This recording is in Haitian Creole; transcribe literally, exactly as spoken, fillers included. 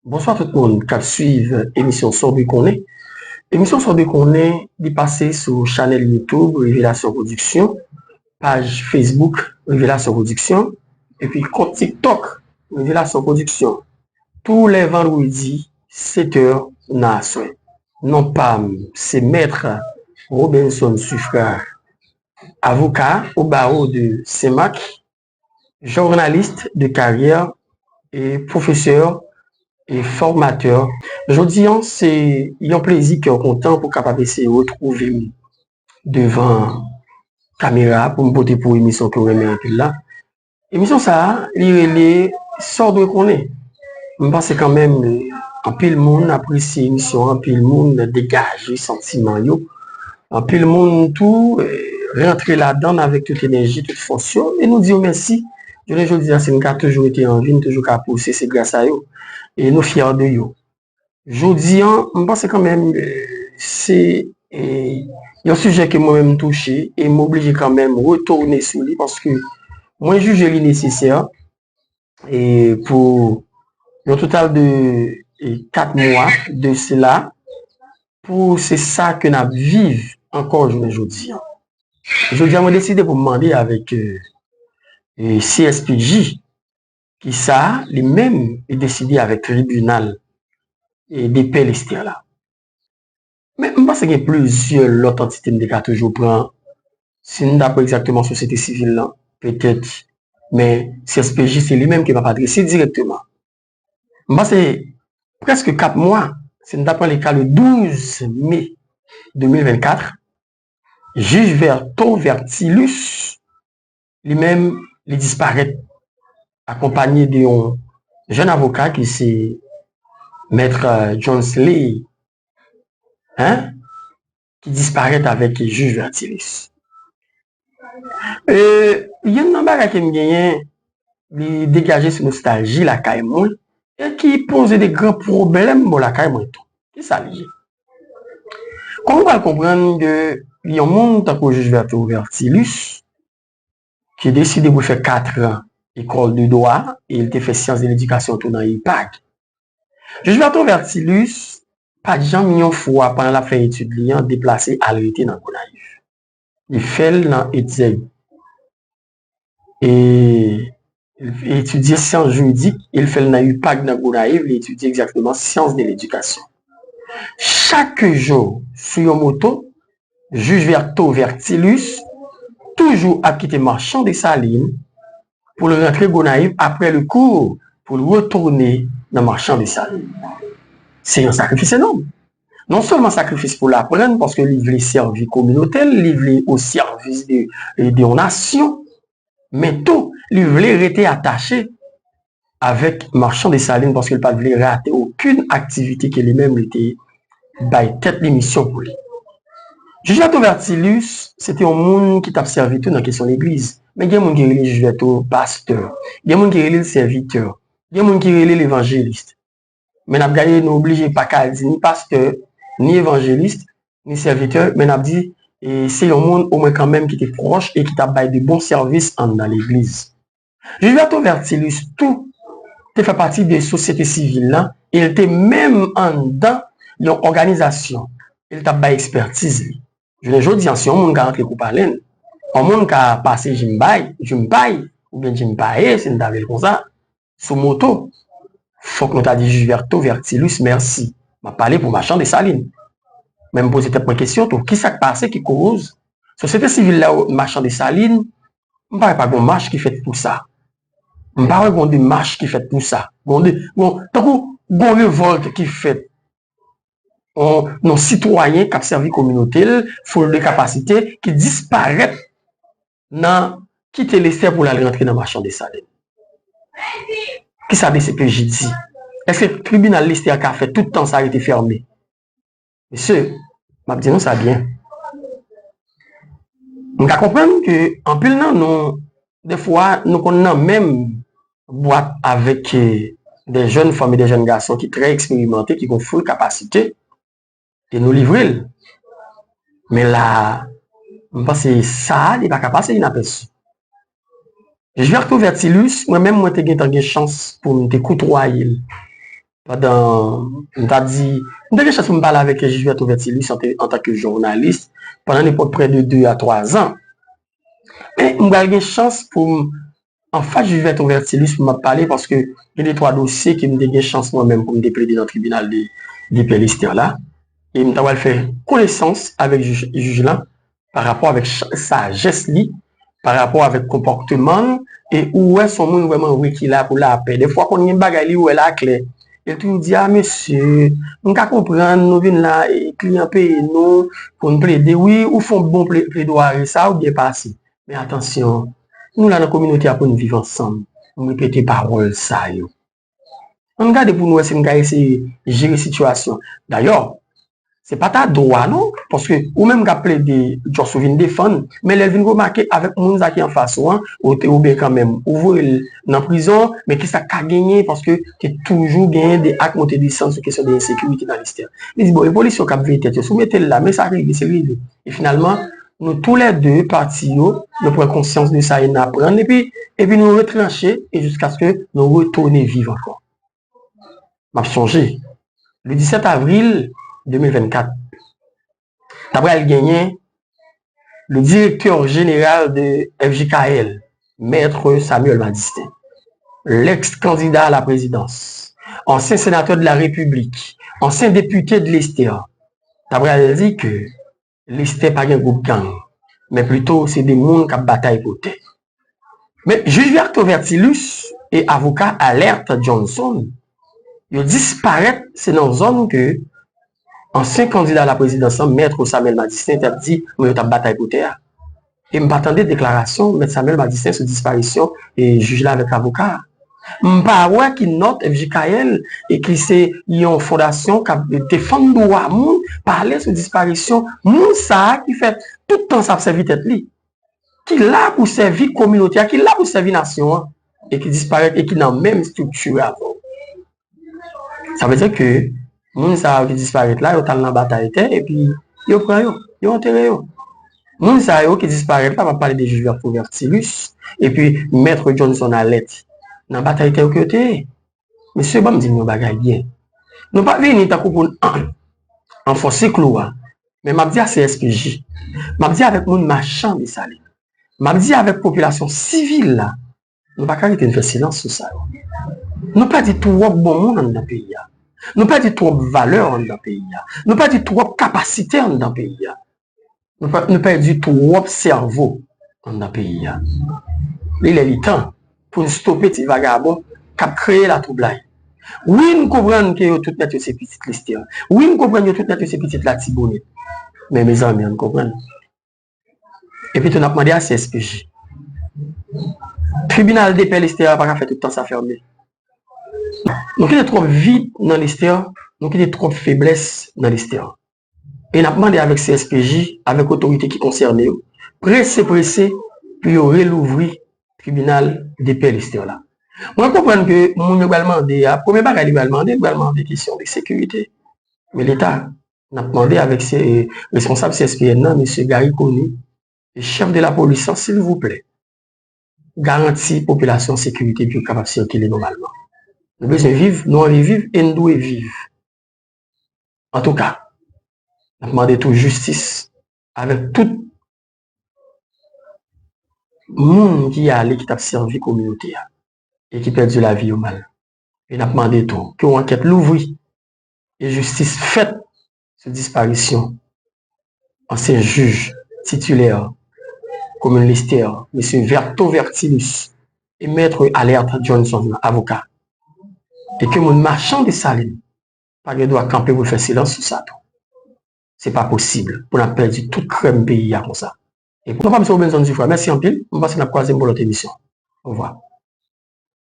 Bonswa tout moun k ap swiv emisyon Sa w dwe konnen. Emisyon Sa w dwe konnen, li pase sou chanèl YouTube Revelasyon Production, paj Facebook Revelasyon Production, epi kont TikTok Revelasyon Production. Tou lè vandredi, sèt è nan aswè. Non pa m, se Mèt Robinson Suffrard, avocat au barreau de Saint-Marc, journaliste de carrière et professeur et formateur. Jodi an, se yon plezi kè w kontan pou kapab eseye retwouve m devan kamera pou m pote pou emisyon ke w renmen anpil la. Emisyon sa a, li rele Sa w dwe konnen. M panse kanmenm, anpil moun apresye emisyon an, anpil moun degaje santiman yo. Anpil moun tou, eh, rantre ladan l avèk tout enèji, tout fòs yo. E nou di yo mèsi. Jounen jodi a, si n ka toujou rete an vi, n toujou ka pouse, se gras a yo. E nou fyè de yo. Jodi an, m panse kanmenm, eh, se, eh, yon sijè ke mwen menm m touche e m oblije kanmenm retounen sou li paske mwen jije li nesesè, eh, pou yon total de, eh, kat mwa de sela, pou se sa ke n ap viv ankò jounen jodi an. Jodi an, mwen deside pou m mande avèk, eh, eh, C S P J, ki sa li menm li deside avèk tribinal, eh, de pè Lestè la. Men m panse gen plizyè lòt antite m te ka toujou pran. Si n ta pran egzakteman sosyete sivil lan, petèt, men C S P J se li menm ke m ap adrese dirèkteman. M panse prèske kat mwa, si n ta pran le ka le douz me de mil vennkat, jij Verto Vertilus, li menm, li disparèt, akonpanye de yon jèn avoka ki se Mèt, eh, Jones Lee, hein, ki disparèt avèk jij Vertilus. E, youn nan bagay ke m genyen, li degaje sou nostalji lakay mwen, e ki poze de gran pwoblèm bò lakay mwen tou. Ki sa li ye? Kòm ou pral konprann ke yon moun tankou jij Verto Vertilus, ki deside pou l fè katran ekòl de dwa, e l te fè syans de ledikasyon tou nan UPAG. Jij Verto Vertilus pa t janm yon fwa pandan l ap fè etid li an deplase al rete nan Gonayiv. Li fè l nan Etizèg. E li etidye syans jiridik, e l fè l nan UPAG nan Gonayiv, li etidye egzakteman syans de ledikasyon. Chak jou, sou yon moto, jij Verto Vertilus toujou ap kite Machan Desalin pou l rantre Gonayiv apre le kou, pou l retounen nan Machan Desalin. Se yon sakrifis enòm. Non sèlman sakrifis pou l aprann, paske li vle sèvi kominote l, li vle o sèvis de, de yon nasyon, men tou, li vle rete atache avèk Machan Desalin, paske l pa t vle rate okenn aktivite ke li menm li te bay tèt li misyon pou li. Jij Verto Vertilus, se te yon moun ki t ap sèvi tou nan kesyon legliz. Men gen moun ki rele jij Verto pastè. Gen moun ki rele l sèvitè. Gen moun ki rele l evanjelis. Men n ap gade, nou oblije pa ka di ni pastè, ni evanjelis, ni sèvitè, men n ap di, e, se yon moun omwen kanmenm ki te pwòch e ki t ap bay de bon sèvis anndan legliz. Jij Verto Vertilus tou te fè pati de sosyete sivil lan e l te menm anndan yon òganizasyon e l t ap bay ekspètiz li. Jounen jodi an, si yon moun ka rantre Koupalen, yon moun ka pase Jimbay, Jimpay, oubyen Jimpaye, si n ta vle l konsa, sou moto, fòk nou ta di jij Verto Vertilus mèsi. M ap pale pou Machan Desalin. Men m poze tèt mwen kesyon tou, kisa k pase ki koz sosyete sivil la Machan Desalin, m pa wè pa gon mach ki fèt pou sa. M pa wè gon demach ki fèt pou sa. Gon de, gon, tankou gon revòlt ki fèt yon, yon sitwayen k ap sèvi kominote l, foul de kapasite, ki disparèt nan kite Lestè pou l al rantre nan Machan Desalin. Kisa D C P J di? Èske tribinal Lestè ka fè tout tan sa rete fèmen? Mesye, m ap di nou sa byen. M ka konprann ke anpil nan nou, defwa, nou konn nan menm bwat avèk, eh, de jèn fanm e de jèn gason ki trè eksperimante, ki gon foul kapasite, e nou livre l. Men la, m panse sa a, li pa ka pase inapèsi. Gilberto Vertilus, mwen menm, mwen te gentan gen chans pou m te koutwaye l pandan, m ta di, m te gen chans pou m pale avèk jij Bertho Vertilus an te- antanke jounalis pandan nenpòt prè de de a twa zan. Men m pral gen chans pou m anfas jij Bertho Vertilus pou m ap pale, paske gen de twa dosye ke m te gen chans mwen menm pou m te plede nan tribinal de, de Pè Lestè la. E m ta pral fè konesans avèk jij, jij la pa rapò avèk sajès li, pa rapò avèk konpòtman l, e ou wè se yon moun vrèman vre ki la pou lapè. Defwa konn gen bagay li wè la klè. E l toujou di, a mesye, m ka konprann nou vin la, e kliyan peye nou pou n plede. Wi, ou fè yon bon pledwari, sa ou byen pase. Men atansyon, nou la nan kominote a pou n viv ansanm. M repete pawòl sa yo. Ann gade pou n wè si n ka eseye jere sitiyasyon. Dayè, se pa ta dwa non, paske ou menm k ap plede, just ou vin defann, men lè l vin remake avèk moun sa ki anfas ou an, ou te oubyen kanmenm ou voye l nan prizon, men kisa k ka genyen, paske te toujou genyen de ak monte desann sou kesyon de ensekirite nan Lestè. Li di, bon, e polis yo k ap veye tèt yo, si w mete l la, men sa rive, se rive. E finalman, nou toulède pati yo, nou pran konsyans de sa e n aprann, epi, epi nou retranche e jiskaske nou retounen viv ankò. M ap sonje, le disèt avril de mil vennkat, ta pral genyen le directeur général de F J K L, Maître Samuel Madistin, l'ex candidat à la présidence, ancien sénateur de la République, ancien député de Lestè, ta pral di ke Lestè pa gen gwoup gang, men plito se de moun k ap batay pou tè. Men jij Bertho Vertilus e avoka Alerte Johnson, yo disparèt, se nan zòn ke ansyen kandida a la prezidans lan, Mèt Samuel Madistin, t ap di, men yo t ap batay pou tè a. E m pa tande deklarasyon Mèt Samuel Madistin sou disparisyon e jij la avèk avoka a. M pa wè ki nòt F J K L e ki se yon fondasyon k ap defann dwa moun pale sou disparisyon moun sa a ki fè tout tan sa ap sèvi tèt li, ki la pou sèvi kominote a, ki la pou sèvi nasyon an, e ki disparèt e ki nan menm estrikti avè w. Sa vle di ke moun sa yo ki disparèt la, yo t al nan batay tè, epi yo pran yo, yo antere yo. Moun sa yo ki disparèt la, m ap pale de jij Vertilus, epi Mèt Johnson Alerte, nan batay tè yo ke yo te ye. Mesye, ban m di n yon bagay byen. Nou pa vini tankou pou n anfonse klou a, men m ap di a C S P J, m ap di avèk moun machan Desalin, m ap di avèk popilasyon sivil la, nou pa ka rete n fè silans sou sa yo. Nou pèdi twòp bon moun anndan peyi a. Nou pèdi twòp valè anndan peyi a. Nou pèdi twòp kapasite anndan peyi a. Nou pè- nou pèdi twòp sèvo anndan peyi a. Li lè li tan pou n stope ti vagabon k ap kreye latwoublay. Wi, n konprann ke yo tout nèt yo se pitit Lestè. Wi, n konprann yo tout nèt yo se pitit Latibonit. Men mezanmi, ann konprann. Epi tou n ap mande a C S P J. Tribinal de pè Lestè a pa ka fè tout tan sa fèmen. Nou kite twòp vid nan Lestè, nou kite twòp feblès nan Lestè. E n ap mande avèk C S P J, avèk otorite ki konsène yo, prese prese pou yo relouvri tribinal de pè Lestè la. Mwen konprann ke moun yo pral mande a, premye bagay li pral mande, li pral mande kesyon de sekirite. Men Leta, n ap mande avèk se responsab C S P N nan, mesye Garry Conille, e chèf de lapolis lan, silvouplè, garanti popilasyon sekirite pou yo kapab sikile nòmalman. Nou bezwen viv, nou anvi viv e n dwe viv. Antouka, n ap mande tou jistis avèk tout moun ki ale, ki t ap sèvi kominote a e ki pèdi lavi yo mal. E n ap mande tou ke yon ankèt louvri e jistis fèt sou disparisyon ansyen jij titilè komin Lestè, mesye Verto Vertilus, e Mèt Alerte Johnson, avoka. E ke moun machan Desalin pa gen dwa kanpe pou l fè silans sou sa tou. Se pa posib pou n ap pèdi tout krèm peyi a konsa. E pou nou pa misye Robinson Dufra, mèsi anpil. Mwen panse n ap kwaze m pou lòt emisyon. Ovwa.